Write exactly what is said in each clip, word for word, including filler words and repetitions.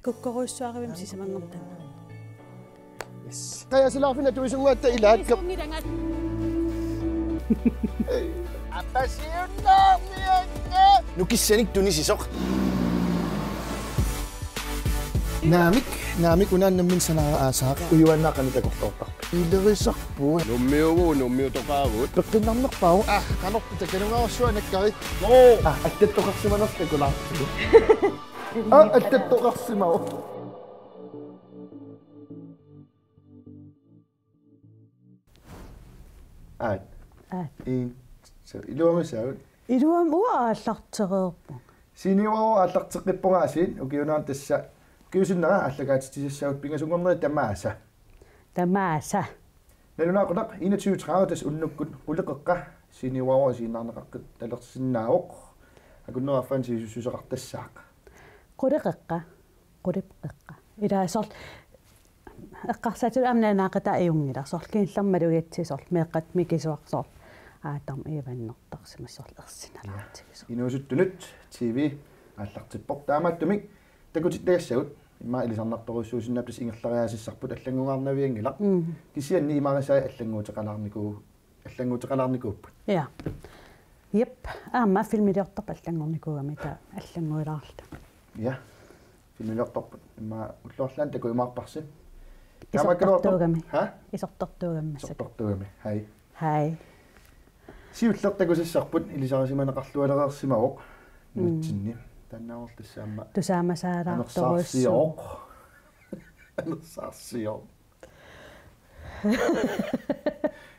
Kokkorujussuarivimmi sisamanngortanna. Yes. Qajasilaarfinni atuisunnguatta ilaat. Isunngilanga. Appasiunnaarnianna. Nukissanik tunisisoq. Naamik, naamik, una nammineq sanaara aasaaq. Ujuaannaa qanoq takorloortarpit? Ilerisarput. Nummiuvugut, nummiutoqaagut. Peqqinnarnerpaavoq. Ah, qanortut takanungaarsuaq nakkari. Oo. Ah, attattoqarsimanersoq takulaartigu. Ah, attattoqarsimavoq. Aat. Aat. Ii. So, iluamik saavut? Iluamik, uanga aallartereerpunga. Seniorerput aallarteqqippunga aasiit, ukiunaana tassa. Ukiup sinnera aallakaatitsisassavarput pingasunngorneri tamaasa. Tamaasa. Nalunaaqutaq enogtyve tredive tassa unnukkut quleqeqqa seniorerput isiginnaarneqartalersinnaavoq. Akunnerata affaani sivisussuseqartassaaq. Quleqeqqa. Quleqeqqa. Ilaa soorlu eqqarsaatigalugu aamma nalunaaqutaq ajunngilaq. Soorlu Kiinlermik malugigatsigu soorlu meeqqat mikisuarlu soorlu Adam Ivanertarsimasut soorlu ersinalaartigisoq. Inuusuttunut T V aallartippoq. Taamaattumik takutittagassagut immaqa ilisarnartorujussuusinnaapput, tassa ingerlariaasassarput, allanngornavianngilaq. Mm. Kisianni imarisai allannguuteqalaarniku-, allannguuteqalaarnikuupput. Ja. Jep, aamma filmiliortarput allanngornikuugami, taava allannguilaarluta. Ja. Filmiliortarput. Immaqa ullut arlaanni takujumaarparsi. Taamaakkaluartoq. Isortartuugami. Ha? Isortartuugami massakkut. Isortartuugami. Hej. Hej. Siulleq takusassarput ilisarisimaneqarlualereersimavoq. Mm. Nunatsinni. Taannaavoq tassa aamma. Tusaamasaalaartorujussuuvoq. Anersaarsioq. Anersaarsioq.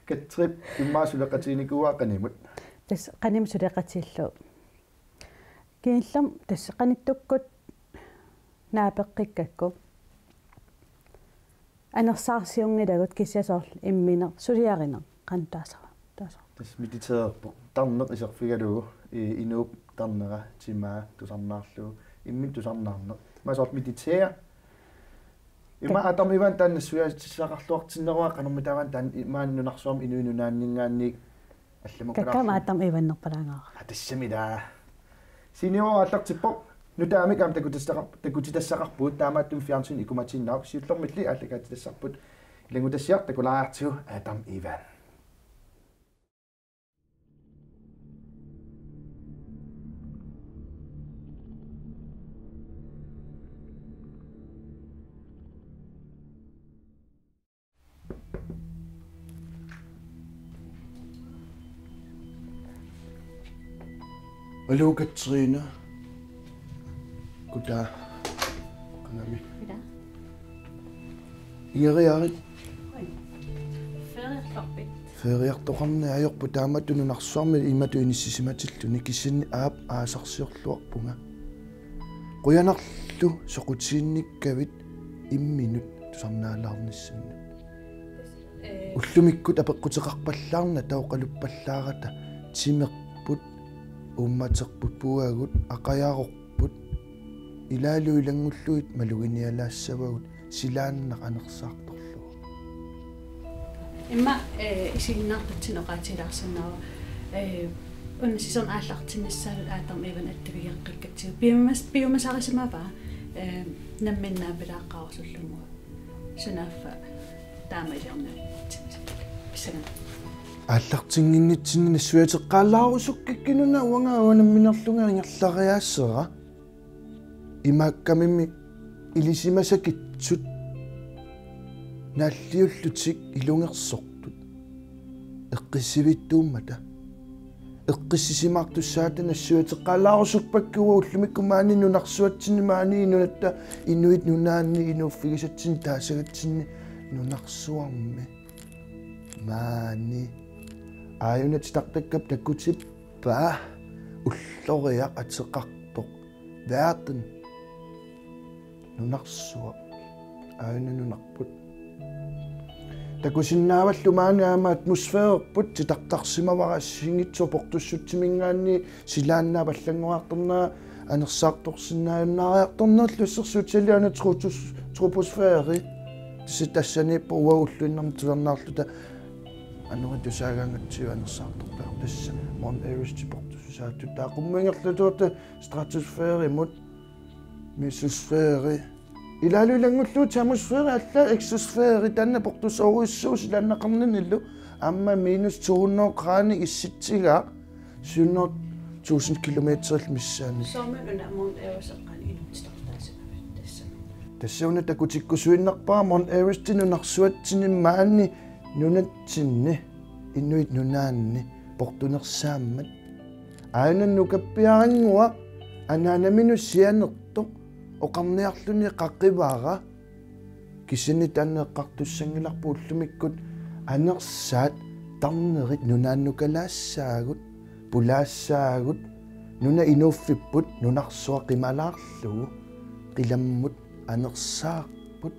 Katrip immaqa suleqatiginikuuaa qanimut? Tassa qanimut suleqatigalugulu. Kiinlermik tassa qanittukkut naapeqqikkakku anersaarsiunngilagut, kisianni soorlu immineq suliarineq qanoq taasara. Taasara. Tassa meditererpoq. Tarneq iserfigalugu, i-, inuup tarnera, timaa tusarnaarlugu, imminut tusarnaarneq. Immaqa soorlu meditere. Immaqa Adam Ivan taanna nassuiaatissaqarluartinneruara, qanormita taanna immaqa nunarsuarmi inuit nunaanninngaanniit allamut. Kakkaak aamma Adam Ivanerpalaangaarpara. Aa, tassami ila. Seniorerput aallartippoq. Nutaamik aamma takutissaqar-, takutitassaqarpugut, taamaattumik fjernsyn ikumatiinnaavoq, siullermilli aallakaatitassarput. Ilanngutassiaq takulaariartigu Adam Ivan. Aluu, Katrine. Goddag. Qanami. Goddag. Ingeriarit. Oi. Feriartorpit? Feriartoqarneq ajorput, taamatut nunarsuarmi imatut inissisimatulluni, kisianni aap aasarsiorluarpunga. Qujanarlu soqutiginnikkavit imminut tusarnaalaarnissannut. Ullumikkut apeqquteqarpallaarnata oqaluppallaarata timerput, uummaterput puagut, aqajarorput, ilaalu ilanngullugit maluginialaassavagut, silaannaq anersaartorlugu. Immaqa, eh, isiginnaartutsinnut oqaatigilaarsinnaavara, eh, una sæson aallartinnissaanut Adam Ivan attavigeqqikkatsigu. Piumas-, piumasarisimavaa, eh, nammineq naapilaaqqaarusullugu. Sunaaffa taama iliorniartitsineq. Pissanganaq. Aallartinnginnitsinni nassuiateqqaalaarusukkikkit una, uanga uanga nammineerlunga ingerlariaassera. Imaakkamimi ilisimasakitsut naalliullutik ilungersortut eqqissivittuummata. Eqqissisimaartussaata nassuiateqqaalaarusukkikkit ullumikkut maani nunarsuatsinni, maani nunatta, inuit nunaanni, inuuffigisatsinni, taasagatsinni nunarsuarmi. Maani. Aajuna titartakkap takutippa? Ulloriaq ateqartoq. Verden. Nunarsuaq. Aajuna nunarput. Takusinnaavallu maani aamma atmosfærerput titartarsimavara, assigiinngitsoq portussutsiminngaanniit silaannaap allanngoriartornera anersaartorsinnaajunnaariartornerlu assersuutigalugu aana trotus-, troposfæri. Tassa tassaniippoq uagut ulluinnarni tusarnaarluta anori tusaagaangatsigu anersaartortarpoq, tassa Mount Everest portussusaatut. Taava qummut ingerlatuuta stratosfærimut, mesosfæri, Ilaalu ilanngullugu atmosfæri alla eksosfæri taanna portusoorujussuuvoq silaannaqarninilu aamma minus to hundrede grader issitsigaaq syv hundrede tusind kilometerit missaanni. Soormi una Mount Everest eqqaani inuussutissartaasimavat tassa. Tassa una takutikkusuinnarpara Mount Everest nunarsuatsinni maani nunatsinni inuit nunaanni portunersaammat. Aana nukappiarannguaq anaanaminut sianertoq oqarniarluni qaqivara. Kisianni taanna eqqartussanngilarput ullumikkut anersaat tarnerit nunaannukalaassaagut, pulaassaagut, nuna inuuffipput nunarsuaq qimalaarlugu, qilammut anersaarput,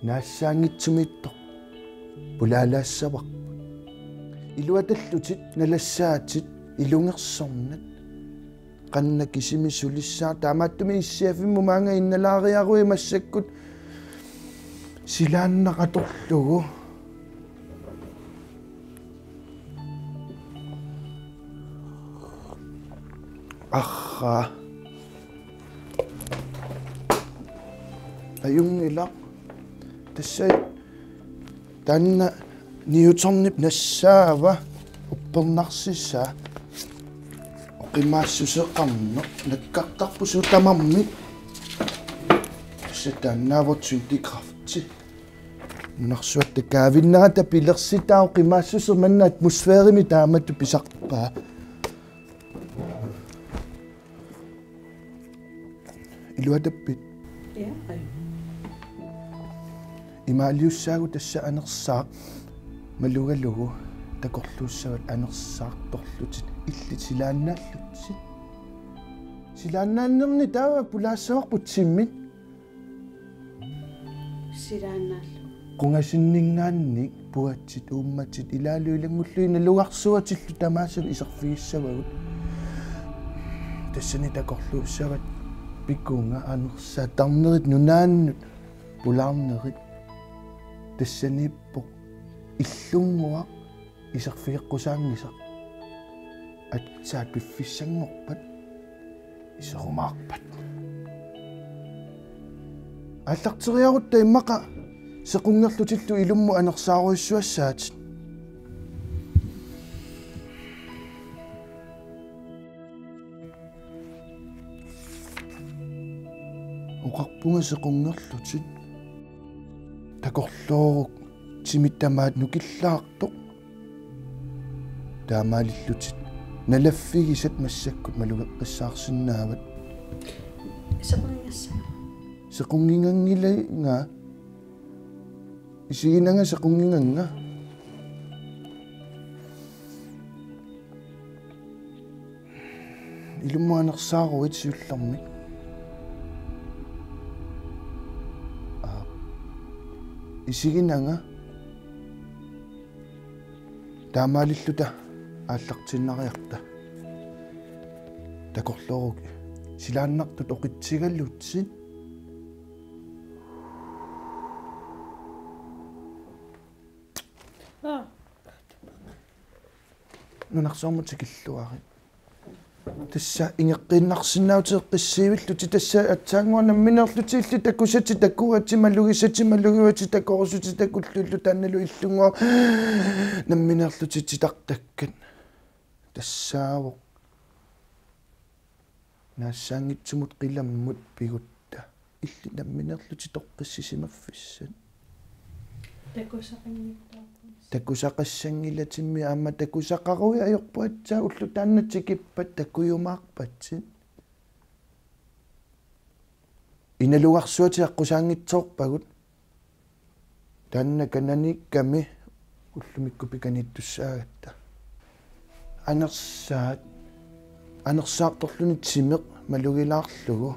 naassaanngitsumiittoq pulaalaassavarput. Iluatallutit, nalassaatit, ilungersornat. Qanna kisimi sulissaaq, taamaattumik issiavimmut maanga innalaariarui massakkut silaannaq atorlugu. Arraa. Ajunngilaq. Tassa taanna Newtonip nassaava uppernarsisaa. Oqimaassuseqarneq nakkartarpoq suut tamarmik. Tassa taannaavoq tyngdekrafti. Nunarsuatta kaavinnerata pilersitaa oqimaassuseq manna atmosfærimi taamatut pisarpaa. Iluatappit? Ja, aajuna. Imaaliussaagut tassa anersaaq malugalugu takorluussavat anersaartorlutit illit silaannaallutit. Silaannaannerni taava pulaassavarput timit. Silaannaallugu. Qungasinninngaanniit puatsit uummatit ilaalu ilanngullugit nalugarsuatillu tamaasa iserfigissavagut. Tassani takorluussavat pikunga anersaat tarnerit nunaannut pulaarnerit. Tassaniippoq illunnguaq iserfigeqqusaanngisaq. Aatsaat piffissanngorpat iserumaarpat. Aallarteriarutta immaqa sequnngerlutillu ilummut anersaarujussuassaatit. Oqarpunga sequnngerlutit. Takorlooruk timit tamaat nukillaartoq. Taamaalillutit nalaffigisat massakkut malugeqqissaarsinnaavat. Sequnngingassava? Sequnnginganngilanga. Isiginanga sequnngingannga. Ilummut anersaaruit siullermik. Aa. Isiginanga. Taamaalilluta aallartiinnariarta. Takorlooruk silaannartut oqitsigalutsit. Aa. Nunarsuarmut tikilluarit. Tassa ingeqqiinnarsinnaavutit eqqissiivillutit, tassa aatsaannguaq nammineerlutit illit takusatit takuatit, malugisatit malugivatit, takorusutit takullutillu, taannalu illunnguaq nammineerlutit titartakkat. Tassaavoq naassaanngitsumut qilammut pigutta. Illit nammineerlutit toqqissisimaffissat. Takusaqanngitsoorput. Takusaqassanngilatit, aamma takusaqaruit ajorput aatsaat, ulloq taanna tikippat takujumaarpatit. Inalugarsuatit aqqusaanngitsoorpagut. Taanna kananiikkami ullumikkut pikaniittussaagatta. Anersaat, anersaartorluni timeq malugilaarlugu.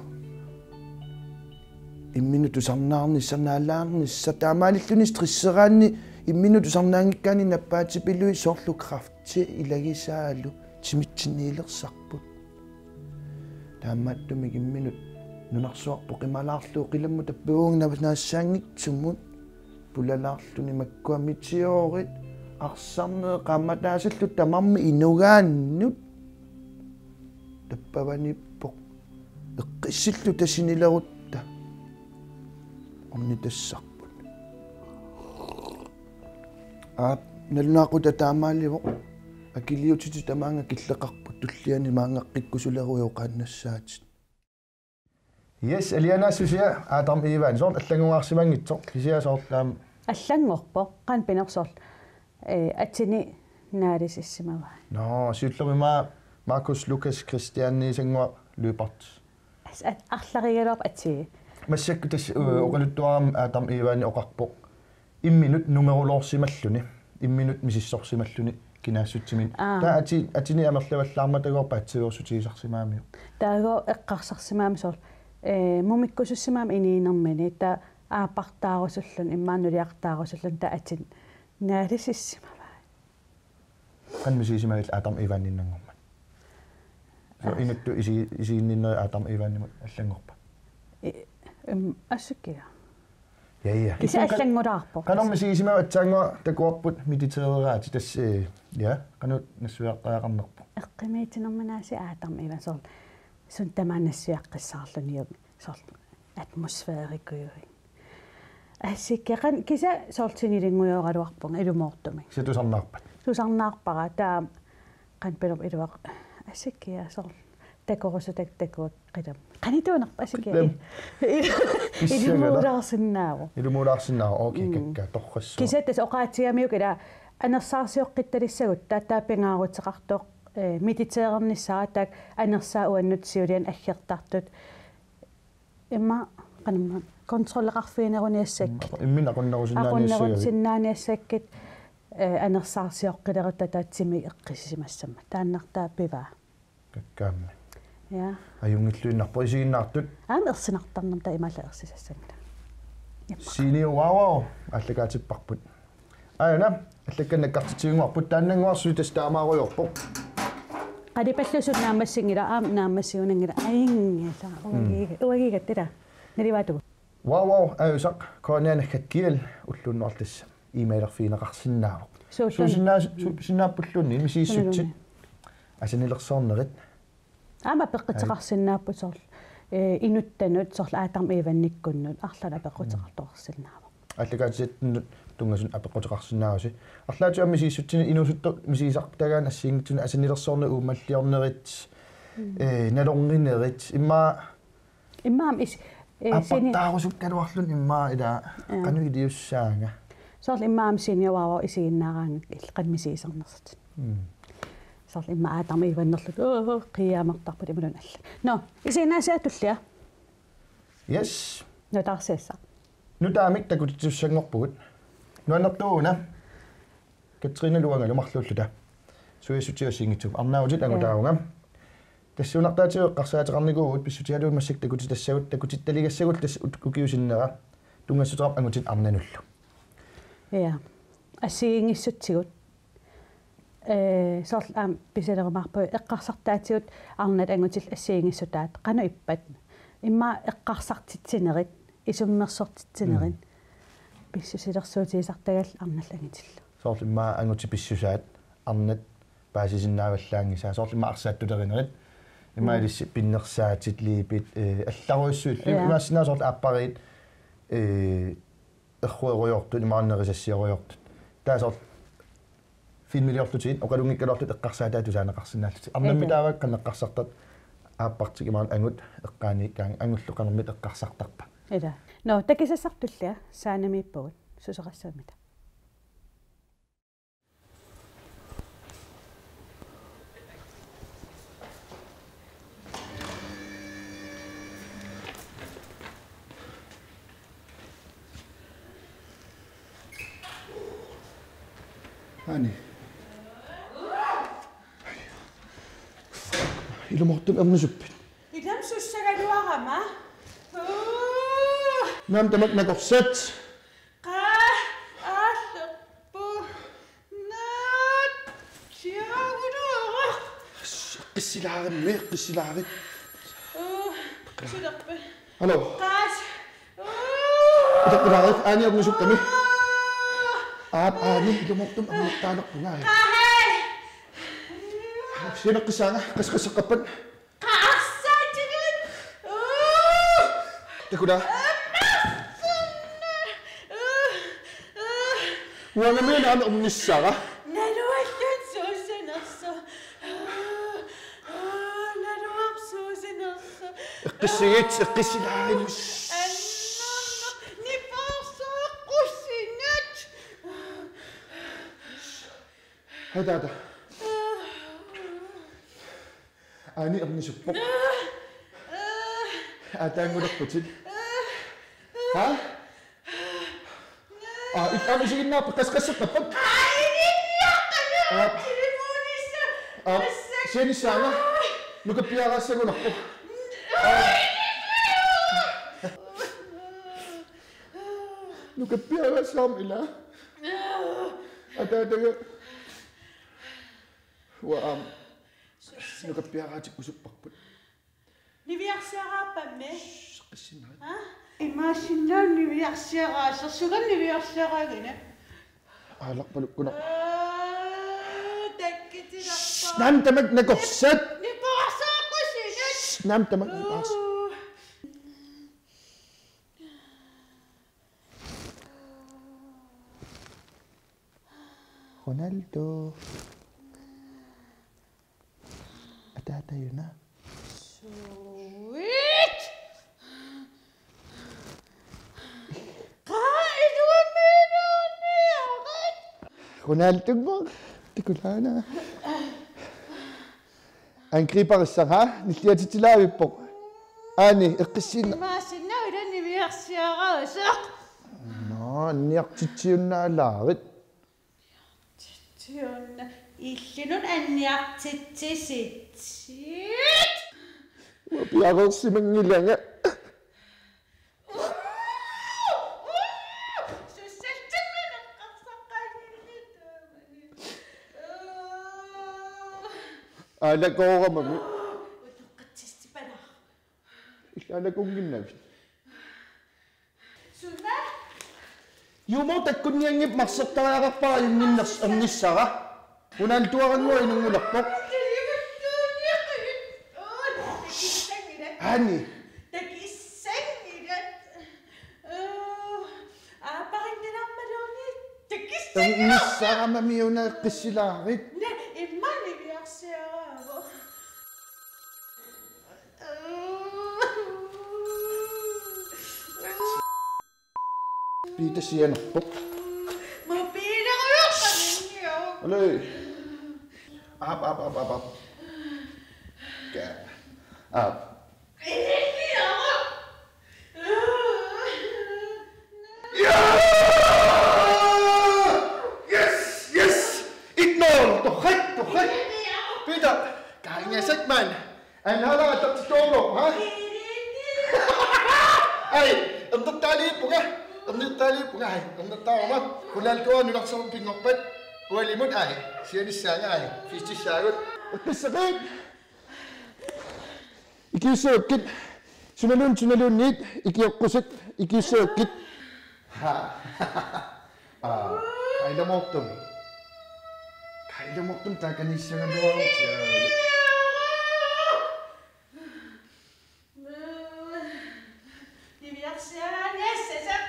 Imminut tusarnaarnissaq, naalaarnissaq, taamaalilluni stresseraanni imminut tusarnaanngikkaanni nappaatipilui, soorlu kræfti ilagisaalu timitsinniilersarput. Taamaattumik imminut nunarsuarput qimalaarlugu qilammut tappavunga naassaanngitsumut pulalaarluni makkua meteorit arsarnerit qaammataasallu tamarmik inugaannut tappavaniippoq eqqissilluta sinilerutta. Nitassarput. Aap, nalunaaqutaq taamaalivoq. Akiliutitit tamaanga killeqarput, tulliani maangaqqikkusuleruit oqaannassaatit. Yes, Alianaassusia Adam Ivan, soorlu allanngorsimanngitsoq, kisianni soorlu aamma. Allanngorpoq, qanoq pinersoq, eh, atini naalisissimavai. Nå, siullermik Markus Lukas Kristianissannguaq Lyberth. As-, at-, arlarigaluarpoq atii. Massakkut tassa, eh, oqaluttuarama Adam Ivan oqarpoq. Imminut numeroloorsimalluni, imminut misissorsimalluni kinaassutsiminut. Aa. Taava ati-, atini amerlavallaarmata takuarpaa atsiveersuutigisarsimagamigit. Taava eqqarsarsimagami soorlu, eh, mumikkusussimagami inuunermini, taava aappartaarusulluni, immaqa nuliartaarusulluni, taava atini naalisissimavai. Qanoq misigisimavit Adam Ivaninnanngormat? So, aa, inuttut isi-, isiginninnerit Adam Ivanimut allanngorpat? I-, em, asseq kia. Ja, ja. Kisianni allanngulaarpoq. Qanoq misigisimavit, aatsaannguaq takuarput mediteereraat tassa, eh, ja, qanoq nassuiaqqaaqarnerpoq? Eqqumiitsinermini aasiit Adam Ivan soorlu. Suut tamaasa nassuiaqqissaarluniuk soorlu atmosfærikujuit. Asseq kia, qan-, kisianni soorlu sinilinngujoraluarpunga ilumoortumik. Kisianni tusarnaarpat? Tusarnaarpara, taava qanoq pilerpoq iluaq-, asseq kia soorlu takorusutakka takuakka qilam. Qanoq ituunerpa asseq kia? Qilam. Il-, il-, ilumuulaarsinnaavoq. Ilumuulaarsinnaavoq, okay, mm, kakkaak, torrassuaq. Kisianni tassa oqaatsigamiuk ila anersaarsioqqittalissagut, taava, taava pingaaruteqartoq, eh, mediteerernissara, taakku anersaat uannut siuliani aggertartut. Immaqa qanormaa kontrolleqarfigineruniassakkit. Immaqa imminut aqunnerusinnaaniassagavit. Aqunnerusinnaaniassakkit, eh, anersaarsioqqilerutta taava timip eqqissisimassammat. Taannartaa pivaa. Kakkaammat. Ja. Ajunngilluinnarpoq isiginnaartut. Aamma ersinartarnermut taava imaallaat ersisassanngilaq. Ippa. Senior, wow, wow, aallakaatipparput. Aajuna, allakkanik nakkartitsivinnguarput, taannannguaq suli tassa taamaarujoorpoq. Qalipallu suli naammassinngilaq, aamma naammassigunanngilaq, ajunngilaq, mm, uagiiga-, uagiigatta ila. Nalivaatigut. Wow, wow, aajusaq, K N R naggat G L, ulloq unnuarlu tassa e-mailerfigineqarsinnaavoq. Suulluni. Suusinnaa-, su-, sinnaappulluunniit, misissutit. Suulluni. Asanilersoornerit. Aamma apeqquteqarsinnaapput soorlu, eh, inuttanut, soorlu Adam Ivanikkunnut, arlaannik apeqquteqartoqarsinnaavoq. Aallakaatitatsinnut tunngasunut apeqquteqarsinnaavusi. Arlaatigut aamma misissutsinik inuusuttut misigisartagaanni assigiinngitsunik asanilersoornerit uummalliornerit, mm, eh, nalorninerit, immaqa immaqa aamma is-, eh, sini- aappartaarusukkaluarluni immaqa ila, ja, qanoq iliussaanga. Soorlu immaqa aamma senior, wow, wow, isiginnaaraangakkit illit qanoq misigisarnersutit. Mm. Soorlu immaqa Adam Ivanerluta, oo, qiiaamartarput imaluunniit allat. Nå, isiginnaasiat tullia. Yes. Nutaarsiassaq. Nutaamik takutitsisussanngorpugut. Nuannertuuna. Katrine Luangalu marluulluta. Suiassutsit assigiinngitsut. Arnaavutit, ja, angutaavunga. Tassuunartaatigut eqqarsaateqarnikuuvugut pissutigalugu massakkut takutitassagut, takutittaligassagullu tassa ut-, ukiut sinnera. Tunngassuteqarpoq angutit arnanullu. Ja. Assigiinngissutsigut. Ee, soorlu aamma pisalerumaarpagut eqqarsartaatigut arnat angutillu assigiinngissutaat qanoq ippat. Immaqa eqqarsartitsinerit, isummersortitsinerit. Mm. Pissusilersuutigisartagallu arnallu angutillu. Soorlu immaqa angutit pissusaat arnat paasisinnaavallaanngisaat. Soorlu immaqa arsaattuterinerit. Immaqa, mm, ilissi pinnersaatit, liipit, ee, allarujussuillu. Ja. Imaassinnaavoq soorlu aappariit, ee, erruerujoortut, imaannerit sassiorujortut. Taava soorlu filmiliorlutigit, oqalunngikkaluarlutit eqqarsaataat tusaaneqarsinnaallutik. Arnammi, ila, taava qanoq eqqarsartarpa, aappartik imaluunniit angut eqqaaniikkaangat, angullu qanormita eqqarsartarpa. Ila. Nå, takisassartullia saanamiippugut, susoqassammita. Aani. Ilumoortumik ernisuppit? Ilami sussagaluarama. Uu. Naamik, tamakku nakorsat. Qaa, aallerpu. Naat, siaaguluaraq. Qissilaarimmi, qissilaarit. Uu, silerpi. Hallo. Qaas. Uu. Iteqqilaarit, Aani ernisukkami. Aap, Aani, ilumoortumik amertaalerpunga. Qaa. Sianeqqissaanga, qas-, qasseqqappat. Qaarsaatigut. Uu. Takula. Aamma. Uangami aamma ernissara. Naluarlutit suussinersoq. Naluarput suussinersoq. Eqqissigit, eqqissilaarimmi. Annamma nipaarsaaqqusinat. Hataata. Aani ernisuppoq. Aataanngulerputit. Ha? Aa, it aamma isiginnaarpat, qas-, qasseqqappat? Aa, sianissaanga. Nukappiaraassagunarpoq. Aa. Nukappiaraassaarmi ila. Ataataga. Uanga aamma nukappiaraatikkusupparput. Niviarsiaraappat? Qissinnaq. Ha? Imaassinnaavoq niviarsiaraasoq, suna niviarsiaraagina? Aalarpalukkunaq. Aa, takkutilerpara. Naamik tamakku nakorsat. Nipaarsaaqqusinat. Naamik tamakku nipaars. Aa. Ronaldo. Ataatajuna. Suit. Qaa, iluamiilaarniarit. Ronaldo tikulaana. Angriberissaq, ha? Nilliatitsilaavippoq. Aani, eqqissiinna. Imaassinnaavoq ila niviarsiaraasoq. Naa, anniartitsiunnaalaarit. Titsiunna. Illinut anniartitsisitsit. Uanga piareersimanngilanga. Aalakooramami. Ilaalakunnginnavit. Suna? Jumo takkunnianngippat marsertariaqarpara ajunngitsoq ernissara. Ronaldoarannguaq inunngulerpoq. Aani. Takissanngilat. Aa, aapparinninarmaluunniit takissanngilat. Ernissara mamiuna eqqissilaarit. Naa, immaqa niviarsiaraavoq. Piita sianerpoq. Mobiilerujorpaminniu. Aluu. Aap, aap, aap, aap, aap. Ka. Aap. Ilinniaruk. Ja! Yes, yes. Et nul. Torrak, torrak. Ilinniaruk. Piita. Kaingasat man. Anhala, attatsitooruloorpoq, ha? Ai, ernertaaliippunga. Ernertaaliippunga, ai, ernertaaruma. Ronaldoa nunarsuarmi pinngorpat. Ualimut, ai, sianissaanga, ai, fistissaagut. Eqqissaqit. Ikiussagakkit. Sunaluunniit, sunaluunniit, ikioqqusit, ikiussagakkit. Ha. Aa, qailamoortum. Qailamoortum taakaniissagaluarutsi. Niviarsiaraanni assasaq.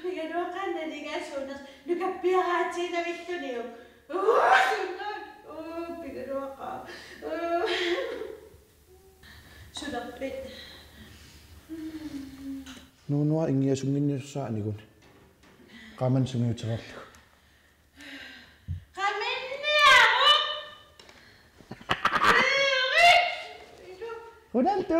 Pigaluaqaannaligaasuuneq nukappiaraatiinavilluniuk. Uu, sunnaat. Uu, pigaluaqaaq. Uu. Sulerpit? Nuunuaq inngiasunnginnersaa aniguni. Qaamani sungiutereerlugu. Qaminniaruk! Ronaldo!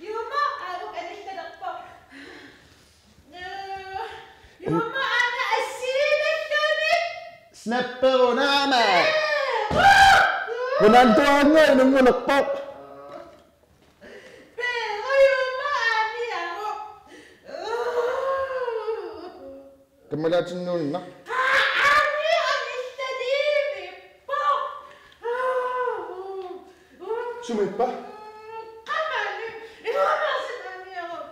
Jumo, aa, uk anillalerpoq. Jumo aana assigiinngilluunniit. Snapperunaama. Ronaldoarannguaq inunngulerpoq. Pero jumo aaniaruk. Kammalaatinnuunneq. Aani anillaliivippoq. Sumiippa? Qamani. Iluanaarsimaaniaruk.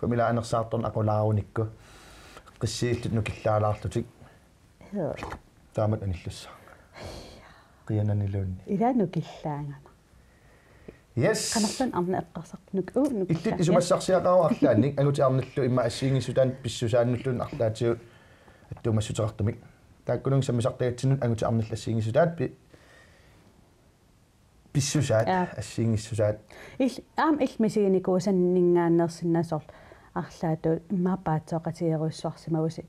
Familia anersaartorneq aqulaarunikku qissiillutik nukillaalaarlutik. Joo. Taamatut anillassaanga. Qiananiluunniit. Ilaa nukillaangama. Yes. Qanorluunniit arnat eqqarsarput nuk-, uu, nukillaanga. Illit isumassarsiaqarama arlaannik, angutit arnallu immaqa assigiinngissutaat pissusaannulluunniit arlaatigut attuumassuteqartumik. Taakkununnga sammisartagatsinnut angutit arnallu assigiinngissutaat pi-, pissusaat, aa, assigiinngissutaat. Il-, aamma illit misiginikuusanninngaanneersinnaasoq arlaatigut immaqa paatsooqatigerujussuarsimagusi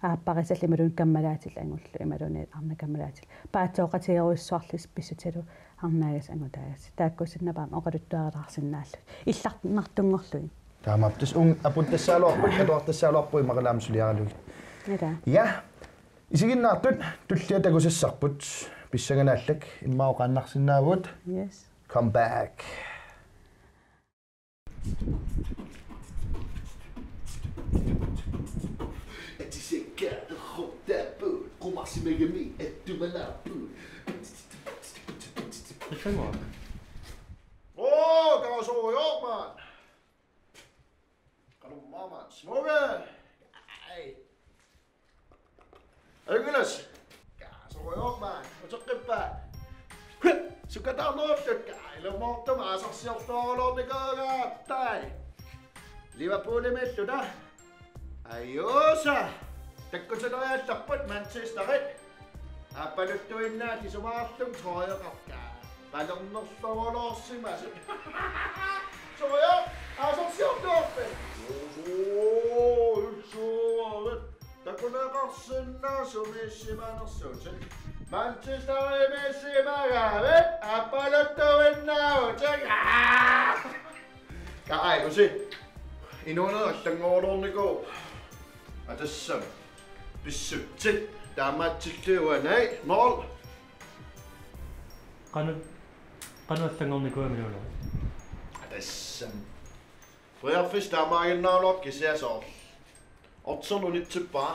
aapparisallu imaluunniit kammalaatillu angullu imaluunniit arnat kammalaatillu. Paatsooqatigerujussuarlusi pissutigalugu arnaagassat angutaagassat. Taakkuussinnaapput aamma oqaluttuarilaarsinnaallugit. Illarnartunngorlugit. Taamaappoq tassa uunga aputtassagaluarput, atuartassagaluarpugut immaqalu aamma suliaralugit. Ilaa. Ja. Isiginnaartut tulliani takusassarput pissanganarlak immaqa oqaannarsinnaavugut. Yes. Come back. Atisikka errortaappugut, qumarsimagami attumanarpugut. Qissanngua? Oo, kaasoriarmat. Qanormaammat. Smukke. Ai. Angulas. Kaasoriarmat. Uteqqippa. Sukataarnerullutik. Ilumoortumik aasarsiortuarulornikuugaat. Tai. Liverpoolimiilluta. Ajuusa. Takkutileriallarput Manchesterit. Aappaluttuinnaat isumaqarlunga trøjeqartaa. Palernerlorulorsimasut. Soja, aasarsiortuarpit. Oo, ilsuarit. Takuneqarsinnaasut miissimanersuutit. Manchesterimiissimagavit, aappaluttuinnaavutit. Aa! Kai, usi. Inuuneq allanngorulornikuuvoq. Atassami. Pissutsit. Taamaatsillugu uani. Nul. Qanoq, qanoq allanngornikuuimaluunniit? Atassami. Periarfissaq taamaaginnaraluarpoq kisianni soorlu. Otternut unitsippara.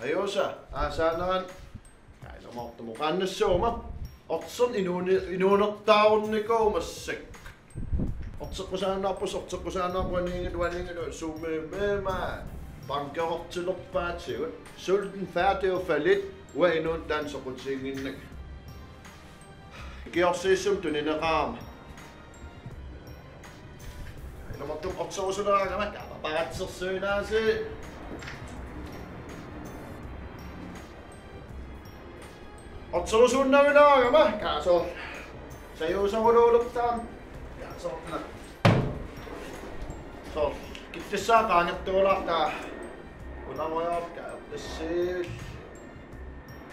Ajuusa, aasaanerani. Ai, ilumoortumik oqaannassuuguma. Otternut inuuni-, inuunertaarunnikuuvoq massakkut. Otteqqusaannarpusi, otteqqusaannarpusi, uaniinngilaq, uaniinngilaq, sumiimmik. Bankerortilerpaatigut. Sulten færdig og fallit. Uanga inuuneq taanna soqutiginnginnakku. Ikiorsiissumik tunineqarama. Ilumoortumik otterusuleraangama kaapparatsersuinaasi. Otterusuunnavineraangama kaasoor. Sajuusaruluulertaam. Kaasoorna. Soor. Kittissaa qaangertuulaartaa. Unarujoorka tassiivil.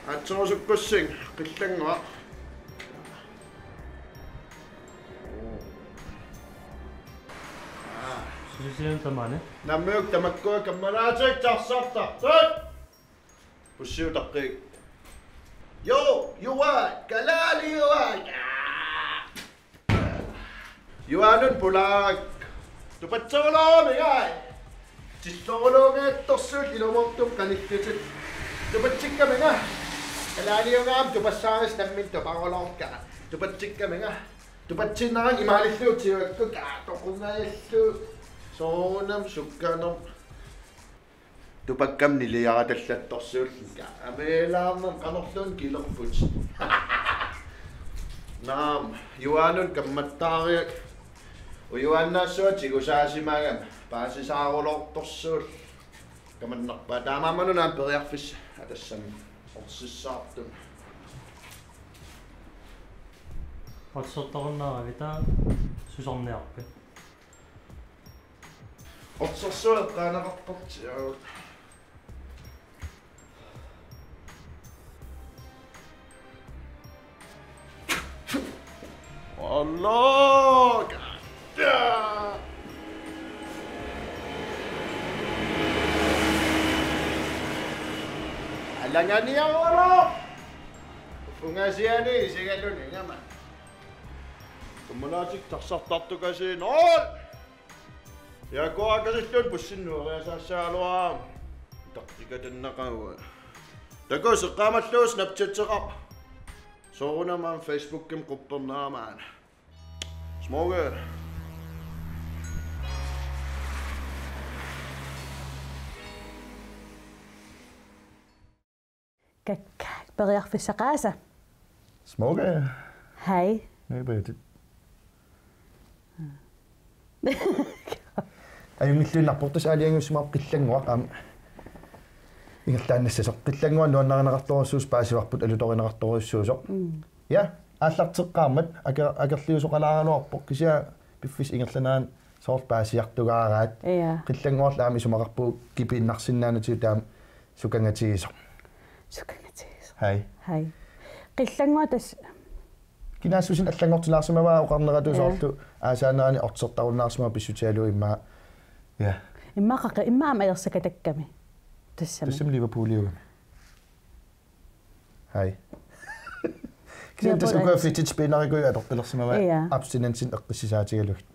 Atsoorusukkussinga qillanngua. Sususian tamani. Nammiuk tamakkua kammalaatik tarsartartut. Pussiutaqqik. Jo, juaat, kalaaliuaat. Juaanut pulaak. Tupatserulooruminga. Tillorulooruminga torsuut ilumoortumik qanillutit. Tupatsikkaminga. Kalaaliugaam tupassaarisi nammineq tuparuloorkara. Tupatsikkaminga. Tupatsiinnaraanni imaalillugu tigakku kaatoqungajallu. Soorunami sukkanermut. Tupakkamik niliaratallattorsuullunga. Ameelaarnermut qanorluunniit kilerput. Naamik, Juaanut kammattaariak. Ujuaannaassuaq tigusaasimagami. Paasisaaruloortorsuullunga. Kamannarpaa taamaammanuna periarfissaq. Atassami. Orsissaartut. Otsertorunnaaravit taava susarniarpit? Otsersuaq eqqaaneqartartigu. Allah! Alanganiarulu! Ungasiani isigaluni ngama. Kammalaatik tarsartartukasiinnarput. Jaakuaakasilluun pussinnut eriasaassagaluarama. Taktikatannaqaua. Takuuk seqqaamallugu Snapchateqarpa. Soorunami Facebookimi quppernerama aana. Smukke. Kakkaak periarfissaqaasa. Smukke. Hej. Nøbøtet. Ajunngilluinnarpoq tassa aalajangiussimavarput Qillannguaq aamma ingerlaannassasoq. Qillannguaq nuannarineqartorujussuusoq paasivarput alutorineqartorujussuusoq. Mm. Ja, aallarteqqaarmat aker-, akerliusoqalaaraluarpoq kisianni piffissap ingerlanerani soorlu paasiartugaaraat. Ja. Qillannguarlu aamma isumaqarpugut kipiinnarsinnaanatigut taama sukangatigisoq. Sukangatigisoq. Hej. Hej. Qillannguaq tassa. Kinaassusinik allanngortinnaarsimavaa oqarneratut. Ja. Soorlu aasaanerani ortisertarunnaarsimavaa pissutigalugu immaqa. Ja. Immaqa qaqi-, immaqa aamma ajorsakatakkami. Tassami. Tassami Liverpooliugami. Hej. Kisianni tassa Liverpool uku Fidget Spinnerikkut atortalersimavaa. Ja. Abstinensinik eqqissisaatigalugit.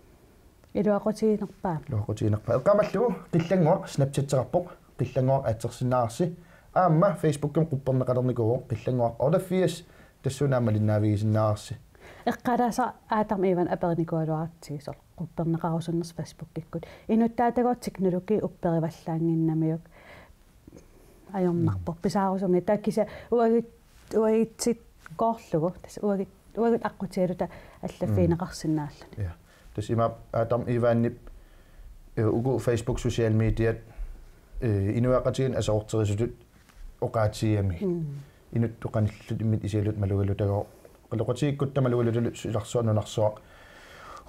Iluaqutiginerpaaq. Iluaqutiginerpaaq. Eqqaamallugu Qillannguaq Snapchateqarpoq, Qillannguaq aatsersinnaavarsi. Aamma Facebookimi qupperneqalernikuuvoq Qillannguaq otteogfirs, tassuuna aamma malinnaavigisinnaavarsi. Eqqaalaasaq Adam Ivan aperinikuugaluaratsigu soorlu qupperneqarusunnersoq Facebookikkut. Inuttaatagooq teknologi upperivallaannginnamiuk ajornarpoq. Mm. Pisaarusunngilaq. Taava kisianni uagit-, uagutsigooq-, tassa uagut-, uagut aqqutigalugit allaffigineqarsinnaalluni. Ja. Tassa imaappoq Adam Ivanip, eh, uku Facebook social mediat, eh, inuiaqatigiinni aserorterisutut oqaatigigami. Mm. Inuttut qanillimmit isigaluta malugalutagooq. Qaloqatigiikkutta malugalutalu silarsuaq nunarsuaq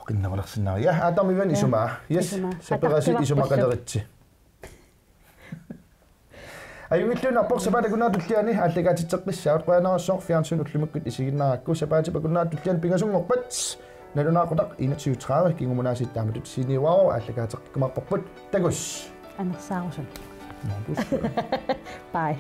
oqinnerulersinnaavat. Ja, Adam Ivan. Ja, isumaa. Yes, isumaa. Saperasi ataqqivarpullu. Isumaqaleritsi. Ajunngilluinnarpoq sapaatip akunnerata tulliani aallakaatitseqqissaagut, qujanarsuaq fjernsyni ullumikkut isiginnaarakku. Sapaatip akunnerata tulliani pingasunngorpat nalunaaqutaq enogtyve tredive kingumut aasiit taamatut siniuaaruk aallakaateqqikkumaarparput. Takuss. Anersaarusun. Nå, du. Bye.